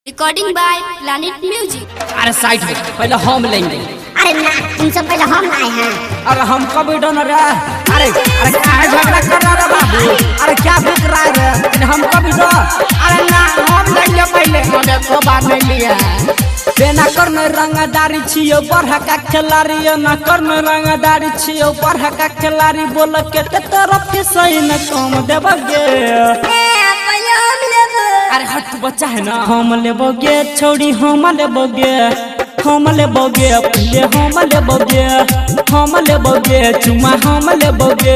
Recording by Planet Music. अरे side में पहले हम लेंगे। अरे ना, तुम सब पहले हम लाए हैं। अरे हम कब डन रे? अरे अरे काहे झगड़ा कर रहा रे बाबू? अरे क्या बिक रहा है रे? हम कब डन? अरे ना, हम लेंगे पहले। हम एको बार नहीं लिया। बेना करने रंगदारी छियो बढ़का खिलाड़ी, ना करने रंगदारी छियो बढ़का खिलाड़ी। बोल के ते तरफ सही न कम देबगे। अरे हट, तू बच्चा है ना। हम लेबोगे छोड़ी, हम लेबोगे, हम लेबोगे पहले, हम लेबोगे, हम लेबोगे चुमा, हम लेबोगे,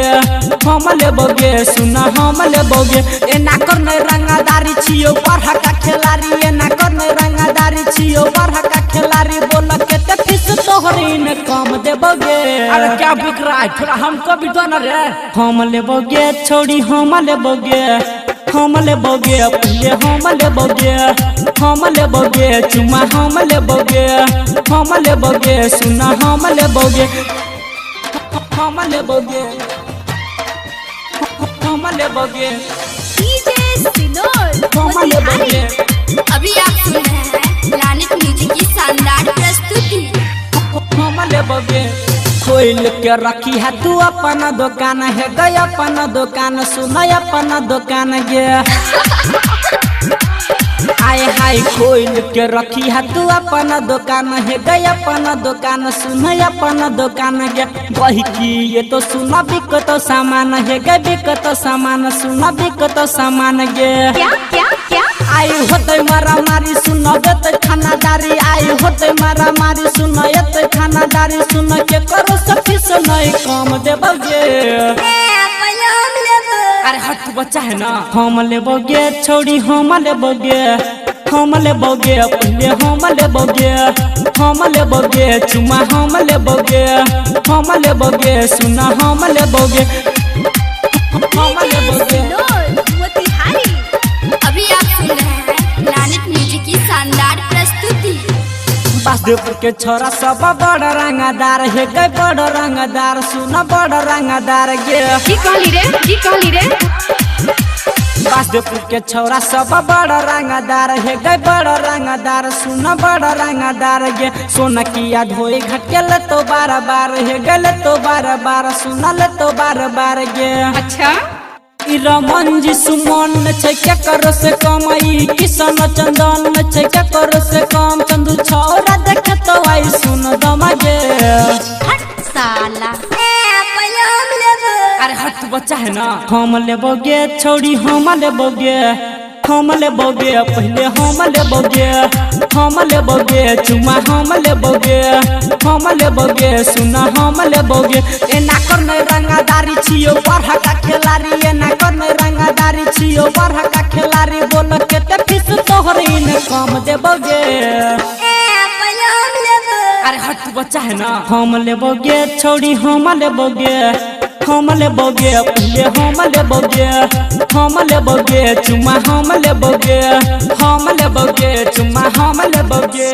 हम लेबोगे सुना, हम लेबोगे। एना करने रंगदारी छियो बढ़का खिलाड़ी, एना करने रंगदारी छियो बढ़का खिलाड़ी। बोल के ते फीस तोहरी न कम देबोगे। अरे क्या बिक रहा है? थोड़ा हमको भी दो ना रे। हम लेबोगे छोड़ी, हम लेबोगे, हम लेबोगे पहले, हम लेबोगे, हम लेबोगे चुमा, हम लेबोगे, हम लेबोगे सुना, हम लेबोगे, हम लेबोगे, हम लेबोगे, हम लेबोगे। अभी आप सुन रहे हैं प्लानिट म्यूजिक की शानदार प्रस्तुति। हम लेबोगे। खोल के रखी है तू अपन दुकान है गई, अपन दुकान सुन, अपन दुकान गे। आय हाय, खोल के रखी है तू अपन दुकान है गई, अपन दुकान सुन, अपन दुकान गे। बही ये तो सुन बिकत सामान है गे, बिकत सामान सुन, बिकत सामान गे। क्या क्या क्या? आई होते मारा मारी सुन देते खानादारी, आई होते मारा मारी सुन एते खानादारी। सुन के करो सखी सुनई कम देबगे। अरे हट, तू बच्चा है ना। हम लेबोगे छोड़ी, हम लेबोगे, हम लेबोगे पहले, हम लेबोगे, हम लेबोगे चुमा, हम लेबोगे, हम लेबोगे सुना, हम लेबोगे, हम लेबोगे। अभी आप सुन रहे हैं प्लानिट म्यूजिक की शानदार प्रस्तुति। वासुदेवपुर के छोरा सब बड़ रंगदार है गए, बड़ रंगदार सुन, बड़ रंगदार गे। की कहली रे? की कहली रे? वासुदेवपुर के छोरा सब बड़ रंगदार है गए, बड़ रंगदार सुन, बड़ रंगदार गे। सोना किया धोई घटके ले तो बार बार है गले तो बार बार सुन ले तो बार बार गे। अच्छा। ई रमन जी सुमन छै के करो से कम, ई किशन चंदन छै के करो से कम। चंदू छौरा देख तो आई सुन दमगे। हट साला। अरे हट, तू बच्चा है ना। हम लेबोगे छोड़ी, हम लेबोगे, हम लेबोगे पहले, हम लेबोगे, हम लेबोगे चुमा, हम लेबोगे, हम लेबोगे सुना, हम लेबोगे। एना करने रंगदारी छियो बढ़का खिलाड़ी, एना करने रंगदारी छियो बढ़का खिलाड़ी। बोल के ते फीस तोहरी न कम देबोगे। अरे हट, तू बच्चा है ना। हम लेबोगे छोड़ी, हम लेबोगे, हम लेबोगे पहले, हम लेबोगे, हम लेबोगे चुमा, हम लेबोगे, हम लेबोगे चुमा, हम लेबोगे।